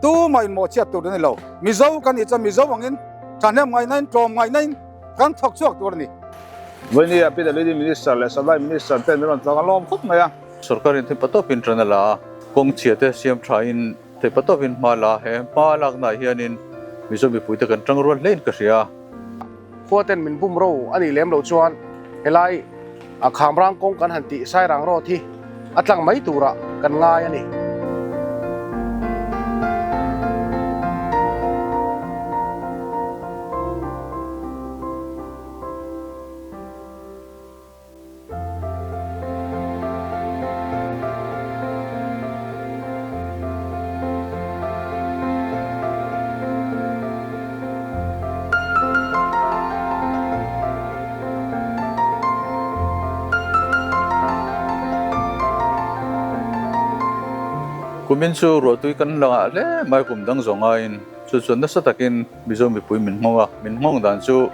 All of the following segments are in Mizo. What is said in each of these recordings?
Tumah in mawhchhiat tur a ni lo. Mizo kan nih chuan Mizo angin thahnem ngaihna in tlawm ngaihna in kan thawk chhuak tur a ni. Vawinia PWD Minister leh Supply Minister ten min rawn tlawng a lawm khawp mai a. Sorkar in theihpatawp in ṭan a la a, kawng chhia te siam tha in theihpatawp in hma la a, he hma lakna ah hianin Mizo mipuite kan ṭang rual hle in ka hria a. Khua ten min bum ro a nih lem loh chuan helai a Khamrang kawng kan han tih Sairang road hi a tlang mai turah kan ngai a ni. Kumin chu ruahtui kan la ngah hle mai kum dang zawng aiin chu chuan nasa takin Mizo mipui min nghawng a, min nghawng dan chu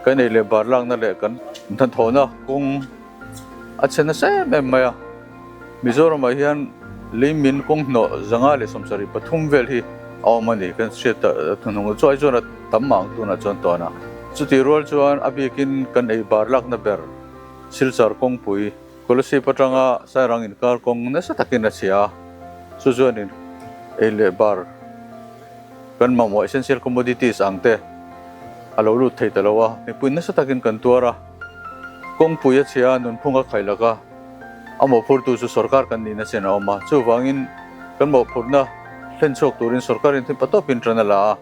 kan ei leh bar lakna leh kan hnathawhna kawng a chhe nasa em em mai a. Mizoramah hian leimin kawng hnawh 173 vel hi a awm a ni kan hriat ta hnung chu ai chuan a tam mah ang tunah chuan tawn a. Chutih rual chuan a bikin kan ei bar lakna ber Silchar kawngpui Kolasib atanga Sairang inkar kawng nasa takin a chhia a, chu chuanin ei leh bar kan mamawh essential commodities ang te a lo lut thei ta lo a, mipui nasa takin kan tuar a, kawngpui a chhia a, nunphung a khaih lak a, a mawhphurtu chu sorkar kan nihna chen a awm a, chuvangin kan mawhphurhna hlen chhuak turin sorkarin thil patawpin tan a la a,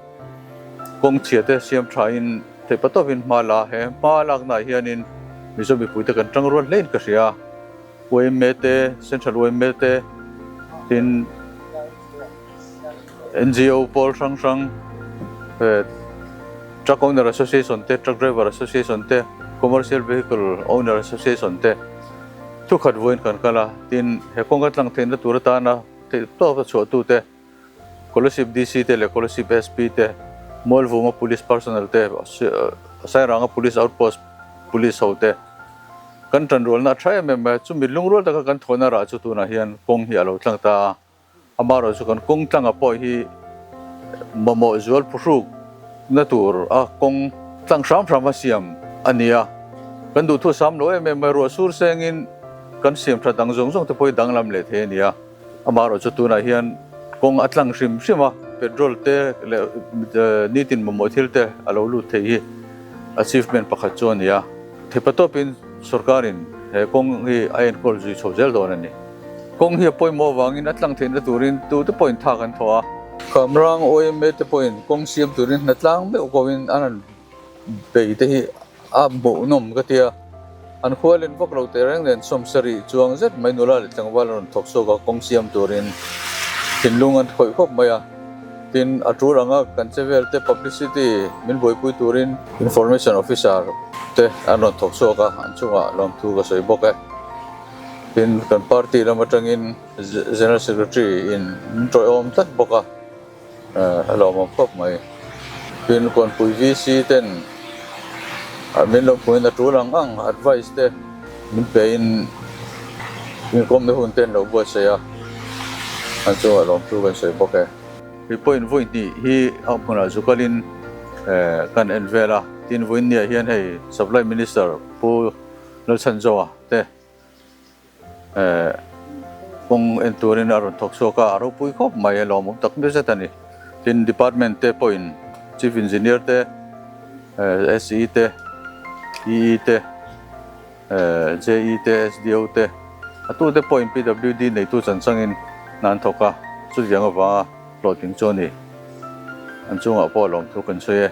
kawng chhia te siam thain theih patawpin hma la a, he hma laknaah hianin Mizo mipuite kan tang rual hlein ka hria a, yma te, Central yma te, tin. NGO pawl hrang hrang Truck Owner Association te, Truck Driver Association te, Commercial Vehicle Owner Association te thu khat vawiin kan kal a, tin he kawng a tlang theihna tur atana theih tawk a chhuah tute Kolasib DC te leh Kolasib SP te, Mualvunga Police Personnel te, Sairanga Police Outpost Police ho te kan tanrualna a tha em em mai a, chumi lungrual taka kan thawhna rah chu tunah hian kawng hi a lo tlang ta a. Amaherawhchu chu kan kawng tlanga pawh hi mamawh zual phuhruk na tur a kawng tlang hram hram a siam a ni a, kan duhthu sam lo em em mai ruah sur sengin kan siam tha dang zawng zawng te pawh hi danglam leh thei a ni a. Amaherawhchu chu tunah hian kawng a tlang hrim hrim a, petrol te leh nitin mamawh thil te a lo lut thei hi achievement pakhat chu a ni a. Theipa tawpin sorkarin he kawng hi a enkawl zui chho zel dawn a ni. Kawng hi a pawimawh avangin a tlang theihna turin tute pawhin thak an thawh a. Khamrang OMA te pawhin kawng siam turin hna tlang meuh koin an han bei te hi a hmuhnawm ka ti a. An khua len vak lo teh reng nen sawmsarih chuang zet mai nula leh tlangval an rawn thawk chhuak a, kawng siam turin thinlung an khawih khawp mai a. Tin, a tul anga kan che vel te publicity min buaipui turin Information Officer te an rawn thawk chhuak a, an chungah lawmthu ka sawi bawk e. Tin, kan party lam atangin General Secretary in min tawihawm tlat bawk a, a lawmawm khawp mai. Tin, Kawnpui VC ten min lo hmuhin a tul ang ang advice te min pein inkawmna hun te an lo buatsaih a, an chungah lawmthu kan sawi bawk e. Hei pawhin vawi hnih hi a hmunah zu kalin kan en vel a, tin vawiin niah hian hei Supply Minister Pu Lalchhanzoa te kawng en turin a rawn thawk chhuak a, a ropui khawp mai a lawmawm tak hmel zet a ni. Tin, department te pawhin Chief Engineer te, SE te, EE te, JE te, SDO te, a tute pawhin PWD neitu chan changin hna an thawk a, chutiang avanga hlawhtling chu a ni. An chungah pawh lawmthu kan sawi e.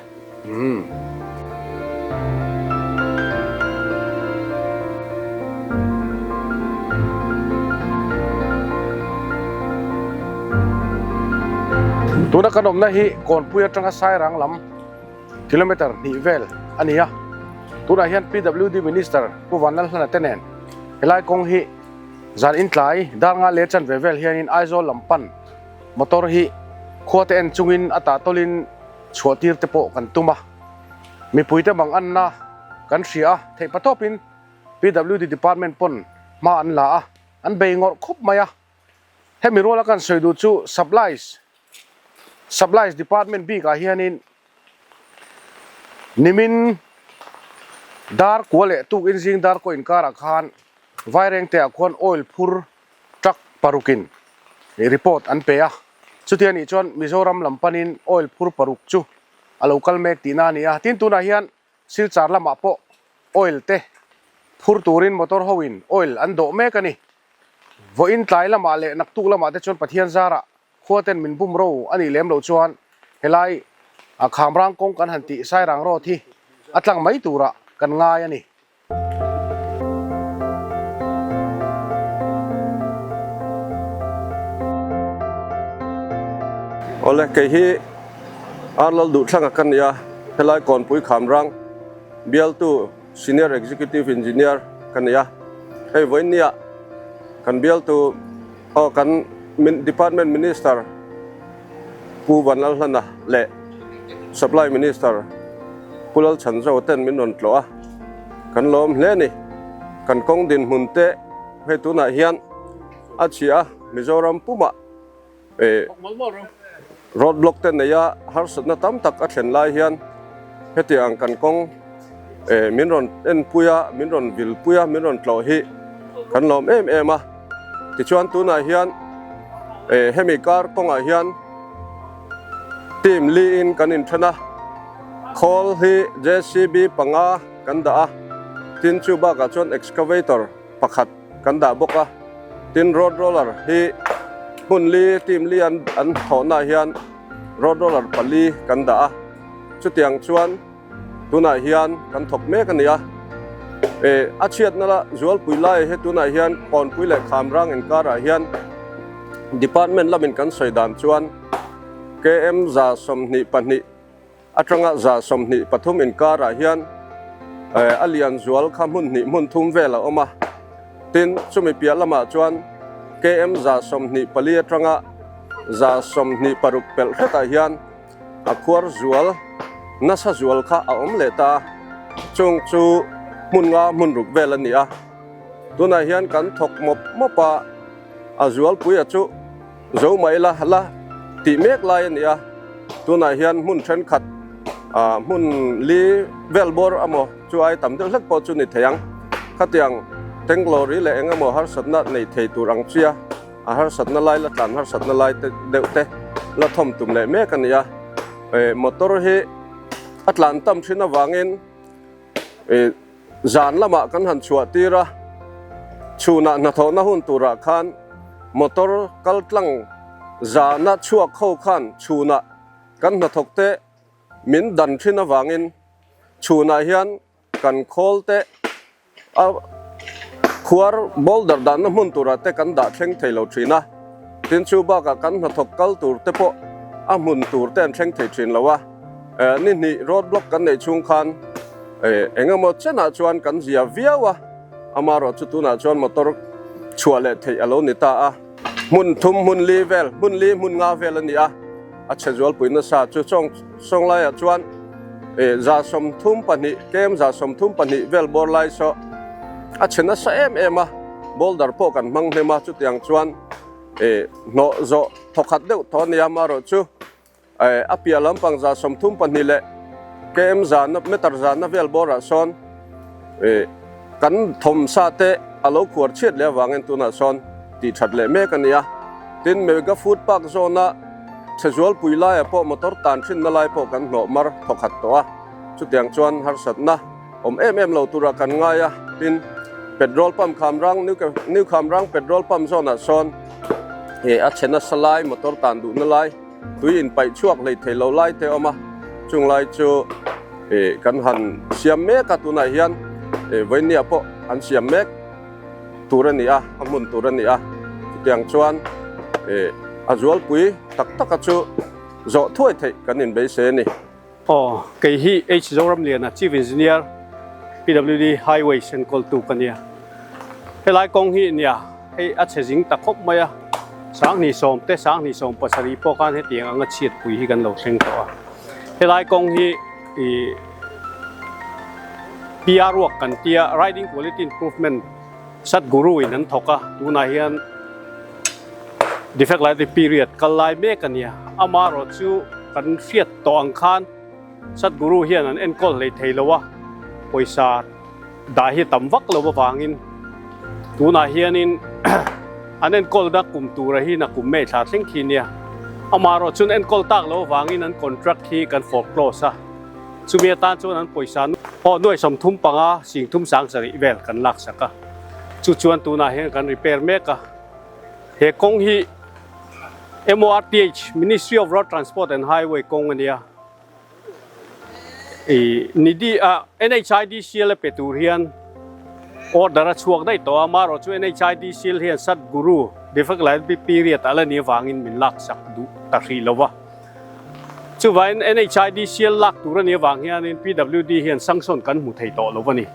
Tuna kan awmna hi Kawnpui atanga Sairang lam kilometer hnih vel a ni a. Tunah hian PWD Minister Pu Vanlalhlana te nen helai kawng hi zan intlai dar nga leh chanve vel hianin Aizawl lam pan motor hi khua te en chungin a tah tawlin chhuah tir te pawh kan tum a, mipuite mang anna kan hria a, theih patawpin PWD department pawn hma an la a, an bei ngawrh khawp mai a. Hemi ruala kan sawi duh chu supplies Supplies Department bikah hianin nimin dar kua leh tuk inzing dar kaw inkarah khan Vairengte ah khuan oil phur truck parukin report an pe a. Chuti anih chuan Mizoram lam panin oil phur paruk chu a lo kal mek tihna a ni a. Tin tunah hian Silchar lamah pawh oil te phur turin motor hoin oil an dawh mek a ni. Vawiin tlai lamah leh naktuk lamah te chuan Pathian zarah khua ten min bum ro a nih lem loh chuan helai Khamrang kawng kan han tih Sairang road hi a tlang mai turah kan ngai a ni. Awle, kei hi Arlal Duhthlang a ka ni a, helai Kawnpui Khamrang bialtu Senior Executive Engineer ka ni a. Hei vawiinniah kan bialtu aw kan Department Minister Pu Vanlalhlana leh Supply Minister Pu Lalchhanzo ten min rawn tlawh a, kan lawm hle a ni. Kan kawng dinhmun te hei tunah hian a chhia a, Mizoram pumah road block te neia harsatna tam tak a thlen lai hian hetiang kan kawng min rawn enpui a, min rawn vilpui a, min rawn tlawh hi kan lawm em em a. Tichuan tunah hian hemi kar kawngah hian team liin kan inthen a, khawl hi JCB panga kan dah a, tin chu bakah chuan excavator pakhat kan dah bawk a, tin road roller hi hmun li team li an an thawhnaah hian road roller pali kan dah a, chutiang chuan Tunah hian kan thawk mek a ni a, eh a chhiatna la Zualpui lai he tunah hian Kawnpui leh Khamrang inkarah hian Department lamin kan sawi dan chuan KM 22 atanga 23 inkarah hian eh a lian zual kha hmun hnih hmun thum vel a awm a, tin chumi piah lamah chuan KM 24 atanga 26 pelh hretah hian A khuar zual nasa zual kha a awm leh ta a, chung chu hmun nga hmun ruk vel a ni a. Tunah hian kan thawk mawp mawp a, a zualpuia chu zo mai la la tih mek lai a ni a. Tunah hian hmun thenkhat ah hmun li vel bawr amaw chu ai tam deuh hlek pawh chu ni thei ang. Khatiang tank lorry leh eng emaw harsatna nei thei tur ang chia. A harsatna lai la tlan harsatna lai te deuh te la thawm tum leh mek a ni a, eh motor hi a tlan tam thin avangin eh zan lamah kan han chhuah tir a, chhunah hnathawhna hun turah khan motor kal tlang zana chhuak ho khan chhunah kan hnathawk te min dan thin avangin chhunah hian Kan khawl te a khuar boulder danna hmun turah te kan dah thleng thei lo thin a, tin chu bakah kan hnathawk kal tur te pawh a hmun tur te an thleng thei thin lo a, ni hnih road block kan neih chhung khan eng emaw chenah chuan kan zia viau a, amaherawh chu tunah chuan motor chhuah leh theih a lo ni ta a, hmun thum hmun li vel hmun li hmun nga vel a ni a, a chhe zualpui nasa chu chawng Sawnglaiah chuan 32 kem 32 vel bawr lai saw a chhe nasa em em a, boulder pawh kan hmang hnem a, chutiang chuan hnawh zawh thawkhat deuh tawh a nia, amaherawh chu a piah lampang 32 leh kem zana meter zana vel bawrah sawn kan thawmsa te a lo khuar chhiat leh avangin tunah sawn tih that leh mek a ni a, tin Mega Food Park zawna Chhezualpui laiah pawh motor tan thinna lai pawh kan hnawh mar thawkhat tawh a, chutiang chuan harsatna awm em em lo turah kan ngai a, tin petrol pump Khamrang New Khamrang petrol pump zawnah sawn he a chhe nasa lai motor tan duhna lai tui inpaih chhuak hlei thei lo lai te awm a, chung lai chu kan han siam mek a, tunah hian vawinia pawh an siam mek. tur a ni a, a hmun tur a ni a, chutiang chuan a zualpui tak taka chu zawh thuai theih kan inbeise a ni. Aw, kei hi H Zoramliana, Chief Engineer, PWD Highways enkawltu ka nia. Helai kawng hi nia, hei a chhe zing ta khawp mai a, 2010 te 2017 pawh khan hetiang anga chhiatpui hi kan lo thleng tawh a. Helai kawng hi ih PR work kan tia Riding Quality Improvement Sadhguru in an thawk a, tunah hian Defect liability period kal lai mek a nia. Amaherawh chu kan hriat tawh ang khan Sadhguru hian an enkawl hlei thei lo a, pawisa dah hi tam vak lo avangin tunah hianin an enkawl dak kum tura hi na kum mei thla thleng khi nia. Amaherawh chuan enkawl tak lo avangin an contract hi kan foreclose a, chumi atan chuan an pawisa aw nuai 35 singthum 7000 vel kan laksak a, chu chuan tunah hian kan repair mek a. He kawng hi MORTH, Ministry of Road Transport and Highway kawng a nia. I nidi a NHIDCL a pe tur hian order a chhuak daih tawh a, amaherawh chu NHIDCL hian Sadhguru defect liability period a la ni avangin min laksak duh ta hrih lo va. Chuvain NHIDCL lak tur a nih avang hianin PWD hian sanction kan hmu thei tawh lo a ni.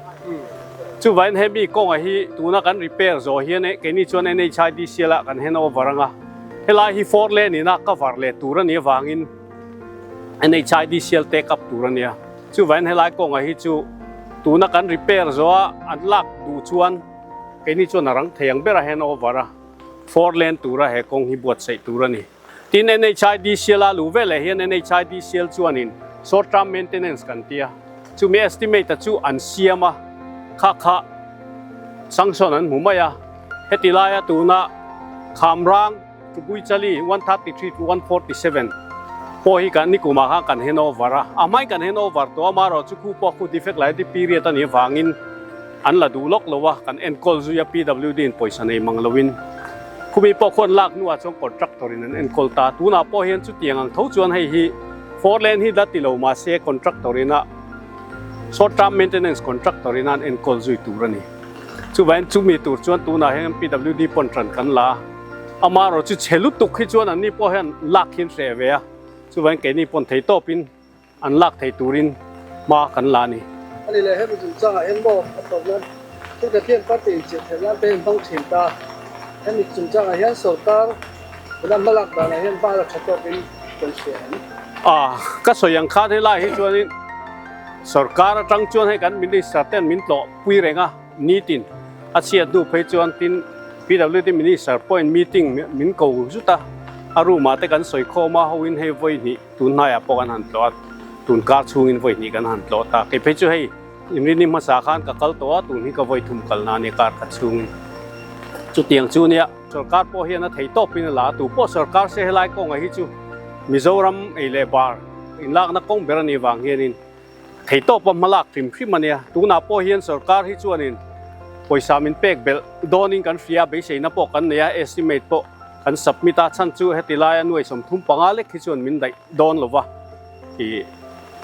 Chuvain hemi kawnga hi tuna kan repair zawh hian keini chuan NHIDCL ah kan hand over anga, helai hi four lane ina cover leh tur a nih avangin NHIDCL take up tur a nia. Chuvain helai kawnga hi chu tuna kan repair zawha an lak duh chuan keini chuan a rang thei ang ber a hand over a, four lane tura he kawng hi buatsaih tur a ni. Tin, NHIDCL a luh veleh hian NHIDCL chuanin short term maintenance kan ti a, chumi estimate a chu an siam a, kha kha sanction an hmu mai a. Heti laia tuna Khamrang Tupuichali 133 to 147 pawh hi kan nikumah khan kan handover a, a hmain kan handover tawh a, amaherawh chu khu pawh khu defect liability period a nih avangin an la duh lawk lo a, kan enkawl zui a PWD in pawisa nei mang loin. Khumi pawh khuan lak hnuah chuan contractor in an enkawl ta. Tunah pawh hian chutiang ang tho chuan hei hi four lane hi la ti lo mahse contractor ina short term maintenance contractor ina an enkawl zui tur a ni. Chuvangin chumi tur chuan tunah hian PWD pawn tan kan la a, amaherawh chu chhe lutuk hi chuan anni pawh hian lak hi an hreh ve a, chuvangin keini pawn thei tawpin An lak thei turin hma kan la a ni. A ni leh hemi chungchangah hian maw a tawp nan thil thian party inchirh theih nan te hian hmang thin ta. Hemi chungchangah hian sorkar tuna hma lak danah hian hma la tha tawkin kan hria em? A, ka sawi ang khan helai hi chuanin sorkar atang chuan hei kan minister ten min tlawh pui reng a, nitin a chhiat hnu phei chuan tin PWD minister pawhin meeting min ko zut a, a room ah te kan sawi khawm a, hoin hei vawi hnih Tun hnaiah pawh kan han tlawh a, tun kar chhungin vawi hnih kan han tlawh ta. Kei phei chu hei inrini hmasa khan ka kal tawh a, tun hi ka vawi thum kalna a nia kar khat chhungin. Chutiang chu nia, sorkar pawh hian a thei tawpin a la a, tu pawh sorkar se helai kawnga hi chu Mizoram ei leh bar inlakna kawng ber a nih vang hianin thei tawpa hma lak hrim hrim a nia. Tunah pawh hian sorkar hi chuanin pawisa min pek belh dawnin kan hria a, beiseina pawh kan nei a, estimate pawh kan submit a, chhan chu heti laia nuai 35 lek hi chuan min daih dawn lo va, ih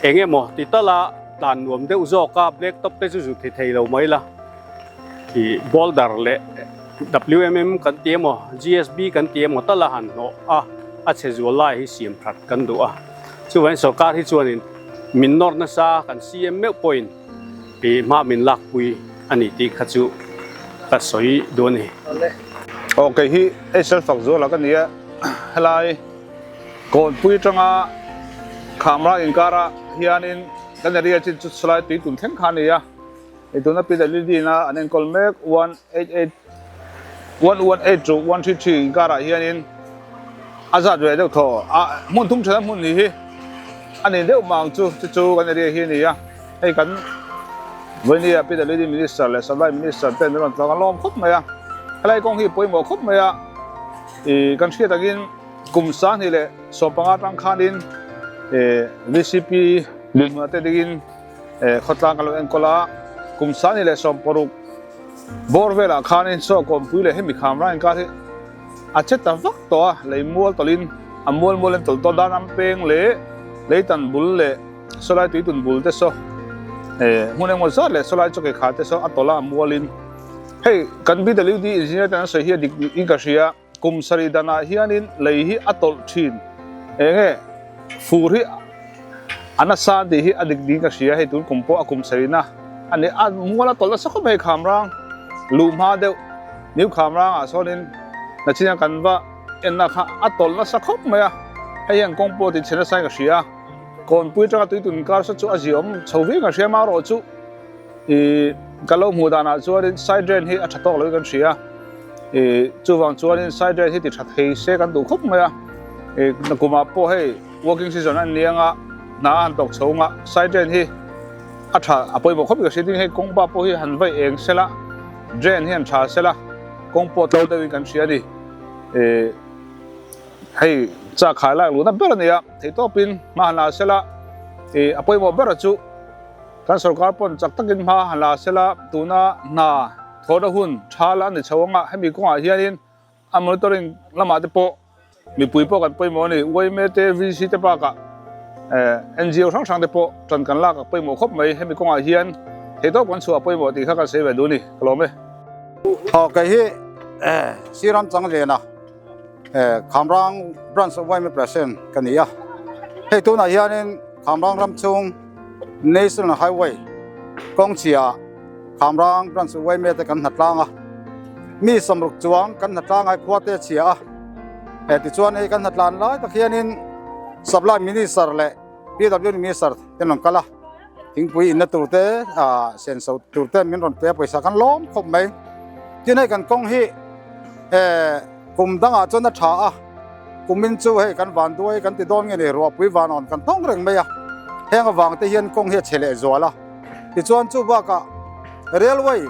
eng emaw ti tala tlan nuam deuh zawk a, black top te chu zu thei thei lo mai la, ih boulder leh WMM kan ti emaw GSB kan ti emaw tala han hnawh a, a chhe zual lai hi siam that kan duh a, chuvangin sorkar hi chuanin min nawr nasa kan CM meuh pawhin ih hma min lakpui a ni tih kha chu ka sawi duh a ni. Aw kei hi HL Fakzuala ka ni a, helai Kawnpui atanga Khamra inkara hianin kan area chin chu chulai tui tun thleng kha a ni a, hei tuna PWD ina an enkawl mek 188 118 to 133 inkarah hianin a zat ve deuh thaw a hmun thum thena hmun ni hi a ni deuh mang chu chu chu kan area hi a ni a. Hei kan Vawini-a PWD Minister leh Supply Minister ten min rawn tlawng a lawm khawp mai a, helai kawng hi pawimawh khawp mai a, ih kan hriat angin kum 2015 atang khanin ih VCP dinhmunah te dingin ih khawtlang kan lo enkawl a, kum 2016 bawr velah khanin chaw kawnpui leh hemi kham rai inkar hi a che ta vak tawh a, lei mual tawlhin a mual mual in tawlh tawh dan am peng leh leitan bul leh. Sawlai tuitun bul te saw eh hmun engmaw zat leh sawlai chaw ke kha te saw a tawlh a mualin hei kan BWD engineer ten an sawi hi a dik in ka hria kum sarih danah hianin lei hi a tawlh thin eng nge fur hi a nasa an tih hi a dik ding ka hria hei tun kum pawh a kum sarihna a ni a mual a tawlh nasa khawp mai khamrang luh hma deuh new khamrangah sawnin nachina kan va enna kha a tawlh nasa khawp mai a hei hian kawng pawh tih chhe nasa in ka hria. Kawnpui atanga tuitun kar saw chu a ziawm chho viau kan hria marawh chu ih ka lo hmuh danah chuanin side drain hi a tha tawk loin kan hria. Ih chuvang chuanin side drain hi ti tha thei se kan duh khawp mai a, ih nakumah pawh hei working season a ni anga hna a han tawk chho anga side drain hi a tha a pawimawh khawp ka hria tin hei kawng pa pawh hi han vaih eng sela drain hi han tha sela kawng pawh tlo deuhin kan hria a ni ih hei chak khai lak luhna ber a ni a theihtawpin hma han la sela ih a pawimawh ber chu kan sorkar pawn chak takin hma han la sela tuna hna Thawhna hun tha la a ni chho anga hemi kawngah hianin a monitoring lamah te pawh mipui pawh kan pawimawh a ni. Yma te, VC te bakah NGO hrang hrang te pawh tan kan lak a pawimawh khawp mai. Hemi kawngah hian theihtawp kan chhuah a pawimawh tih kha kan sawi ve duh a ni. Ka lawm e. Aw kei hi Siram Changliana Khamrang Branch of yma President ka ni a. Hei tunah hianin Khamrang ram chhung National Highway kawngchhia Khamrang Branch yma te kan hnatlang a, mi samruk chuang kan hnatlang ai khua te a chhia a, he tichuan hei kan hnatlan lai tak hianin Supply Minister leh PWD Minister te an rawn kal a, thingpui inna tur te ah senso tur te min rawn pe a pawisa kan lawm khawp mai. Tin hei kan kawng hi eh kum dangah chuan a tha a, kumin chu hei kan van duai kan ti dawn nge ni ruahpui van awn kan tawng reng mai a, heng avang te hian kawng hi a chhe leh zual a. Tichuan chu bakah railway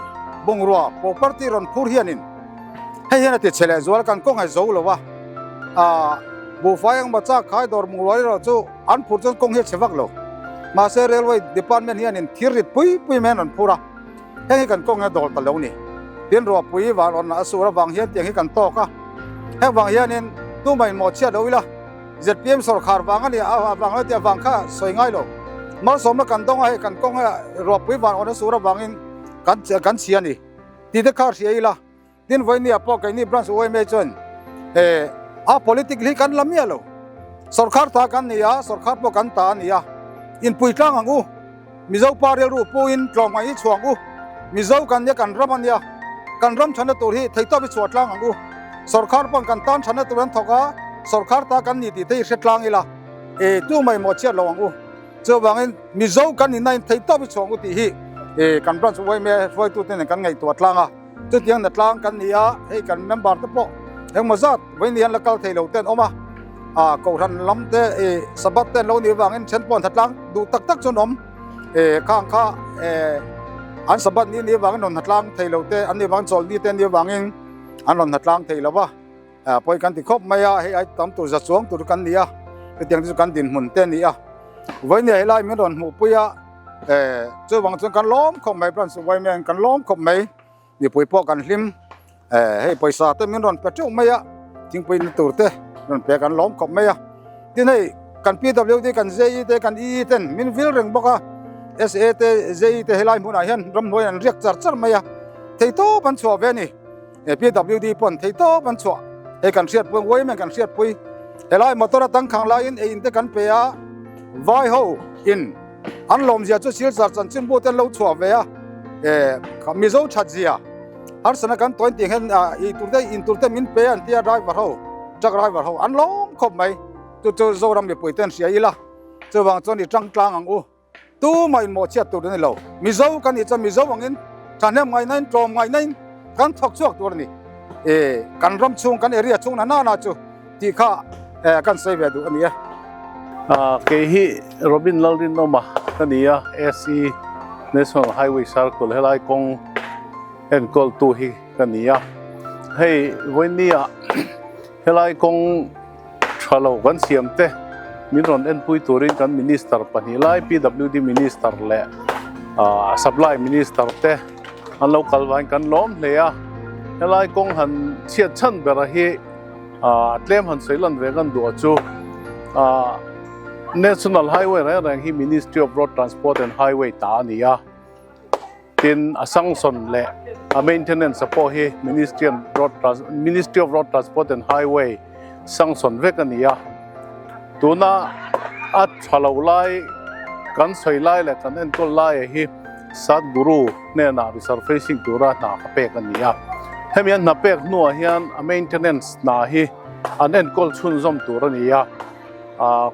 bungrua property rawn phur hianin hei hian a ti chhe leh zual kan kawng a zo lo a, ah buhfai engmaw chak khai dawr bungrua erawh chu an phur chuan kawng hi a chhe vak lo. Mahse railway department hianin thir rit pui pui mai an rawn phur a, heng hi kan kawng hi a dawl ta lo ni. Tin ruahpui van rawn a sur avang hian tiang hi kan tawk a, heng vang hianin tumah in mawhchhiat lo ila. ZPM sawrkhar vang a ni a vang lo tih avang kha sawi ngai lo. Malsawmna kan dawng a hei kan kawng a ruahpui van awna sur avangin kan kan chhia a ni tih te kha hria ila. Tin vawinia pawh keini branch YMA chuan eh a politic hi kan la miah lo. Sawrkhar ta kan ni a, sawrkhar pawh kan ta a ni a. Inpui tlang ang u. Mizo pa rilru puin tlawmngaih hi chhuang u. Mizo kan nia kan ram a nia. Kan ram thanna tur hi theihtawp hi chhuah tlang ang u. Sawrkhar pawn kan tan thanna tur an thawk a, sawrkhar ta kan ni tih te hi hre tlang ila. E tu mai maw chhiat lo ang u. Chuvangin Mizo kan nihna in theihtawp hi chhuang u tih hi e kan branch yma hruaitute nen kan ngaihtuah tlang a. Chutiang na tlang kan ni a, hei kan member te pawh engmaw zat vawiin hian la kal thei lo te an awm a, ah kohhran lam te ih sabbath te an lo nih avangin then pawh an tha tlang duh tak tak chu an awm, ih khang kha eh an sabbath ni nih avangin rawn hna tlang thei lo te an nih avangin chawlhni te an nih avangin an rawn hna tlang thei lo va, ah pawi kan ti khawp mai a, hei ai tam tur za chuang tur kan ni a, hetiang te chu kan dinhmun te a ni a, vawiin helai min rawn hmuhpui a. Eh, chuvang chuan kan lawm khawp mai branch yma kan lawm khawp mai mipui pawh kan hlim eh hei pawisa te min rawn pe teuh mai a thingpui na tur te rawn pe kan lawm khawp mai a tin hei kan PWD kan JE te kan EE ten min vil reng bawk a SA te JE te helai hmunah hian ramhnuai an riak char char mai a theitawp an chhuah ve a ni eh PWD pawn theitawp an chhuah hei kan hriatpui yma kan hriatpui helai motor atang khang laiin ei in te kan pe a vai ho in An lawmzia chu Silchar chanchinbu te an lo chhuah ve a, eh Mizo thatzia harsana kan tawin tih hian ei tur te in tur te min pe an tia driver ho truck driver ho an lawm khawp mai chu chu Zoram mipui te an hria ila chuvang chuan i tang tlang ang u tumah in mawhchhiat tur a ni lo Mizo kan nih chuan Mizo angin thahnem ngaihna in tlawm ngaihna in kan thawk chhuak tur a ni eh kan ram chhung kan area chhung na nana chu. Tih kha kan sawi ve duh a ni e. Kei hi Robin Lalrinawma ka ni a, SE National Highway Circle helai kawng enkawltu hi ka ni a. Hei vawinia helai kawng tha lo kan siam te min rawn enpui turin kan Minister pahnih lai PWD Minister leh Supply Minister te an lo kal vangin kan lawm hle a. Helai kawng han chhiat chhan bera hi Ah tlem han sawi lan ve kan duh a chu ah National Highway reng reng hi Ministry of Road Transport and Highway ta a ni a, tin a sanction leh a maintenance a pawh hi Ministry and Road Ministry of Road Transport and Highway sanction vek a ni a, tuna a tha lo lai kan sawi lai leh kan enkawl lai ah hi Sadhguru hnenah resurfacing tura hna ka pek a ni a. Hemi an hna pek hnuah hian a maintenance hna hi an enkawl chhunzawm tur a ni a.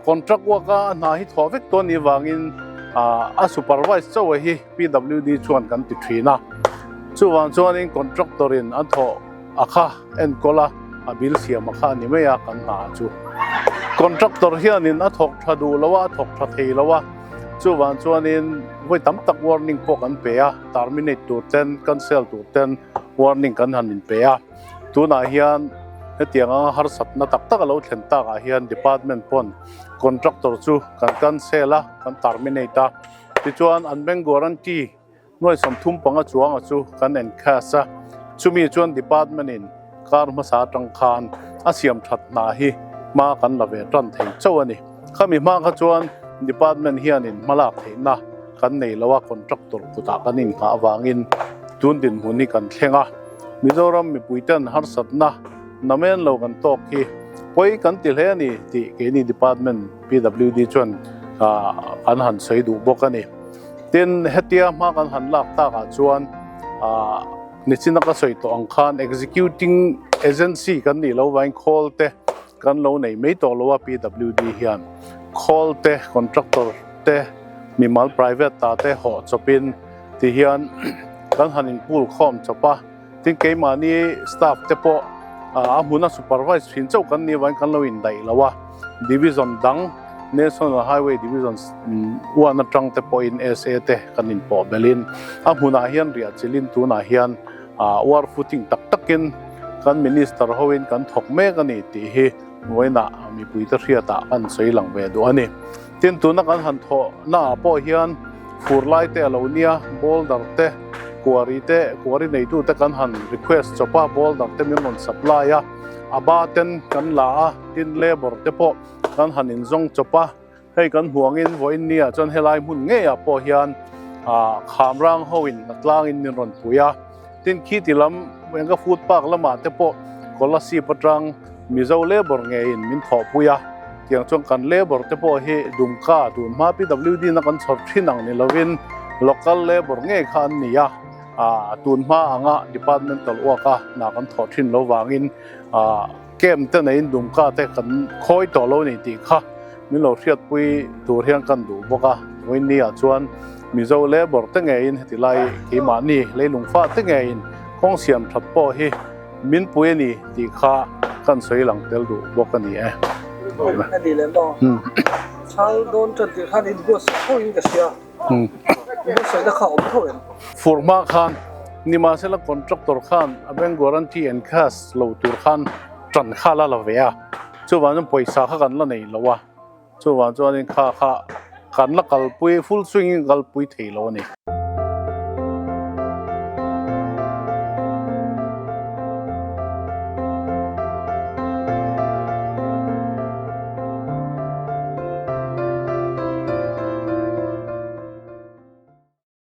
Contract work a hna hi thawh vek tawh a nih vangin a supervise chauh hi PWD chuan kan ti thin a. Chuvang chuanin contractor in an thawh. a kha enkawl a, a bill siam a kha a ni mai a kan hna chu. Contractor hianin a thawk tha duh lo a, a thawk tha thei lo a, chuvang chuanin vawi tam tak warning pawh kan pe a, terminate tur ten, cancel tur ten warning kan han inpe a. Tunah hian hetiang anga harsatna tak tak a lo thlen takah hian department pawn contractor chu kan cancel a, kan terminate a, tichuan an bank guarantee Nuai 35 chuanga chu kan encash a, chumi chuan department in kar hmasa atang khan a siam that hna hi hma kan la ve tan thei chauh a ni. Khami hma kha chuan department hianin hmalak theihna kan nei lo a, contractor kutah kan inghah avangin tun dinhmun hi kan thleng a. Mizoram mipuiten harsatna namen lo kan tawk hi pawi kan ti hle a ni tih keini department PWD chuan kan han sawi duh bawk a ni. Tin, hetia hma kan han lak takah chuan aah nichina ka sawi tawh ang khan executing agency kan nih loh vangin khawl te kan lo nei mai tawh lo a PWD hian khawl te contractor te mimal private ta te hawh chawpin ti hian kan han inpool khawm chawp a. Tin, keimahni staff te pawh a hmuna supervise thin chauh kan nih avangin kan lo indaih lo a, division dang National Highway Division uan atang te pawhin SA te kan inpawh belhin a hmunah hian riah chilhin tunah hian war footing tak takin kan minister hoin kan thawk mek a ni tih hi vawiinah mipuite hriatah kan sawi lang ve duh a ni. Tin, tuna kan han thawhnaah pawh hian fur lai te a lo nia, boulder te, quarry te, quarry neitute kan han request chawp a, boulder te min rawn supply a, a ba ten kan la a, tin labour te pawh kan han inzawng chawp a, hei kan hmuh angin vawiin nia chuan helai hmun ngeiah pawh hian ah khamrang hoin a tlangin min rawn pui a, tin khiti lam engka food park lamah te pawh Kolasib atang Mizo labour ngeiin min thawhpui a, tiang chuan kan labour te pawh hi Dumka tun hma PWD na kan chhawr thin ang ni lovin local labour ngei kha an ni a, ah tun hma anga departmental work a hna kan thawh thin lo vangin ah camp te neiin Dumka te kan khawi tawh lo ni tih kha min lo hriatpui tur hian kan duh bawk a, vawiin ah chuan Mizo labour te ngeiin heti lai keimahni leilungfa te ngeiin kawng siam that pawh hi Min pui a ni tih kha kan sawi lang tel duh bawk a ni e. A ni leh maw? Chhal dawn tan tih khan in buatsaih tho in ka hria. In buatsaihna kha a awm tho em? Fur hma khan nimahsela contractor khan a bank guarantee and cash lo tur khan tan kha la la ve a, chuvang chuan pawisa kha kan la nei lo a, chuvang chuanin kha kha kan la kalpui full swing in kalpui thei lo a ni.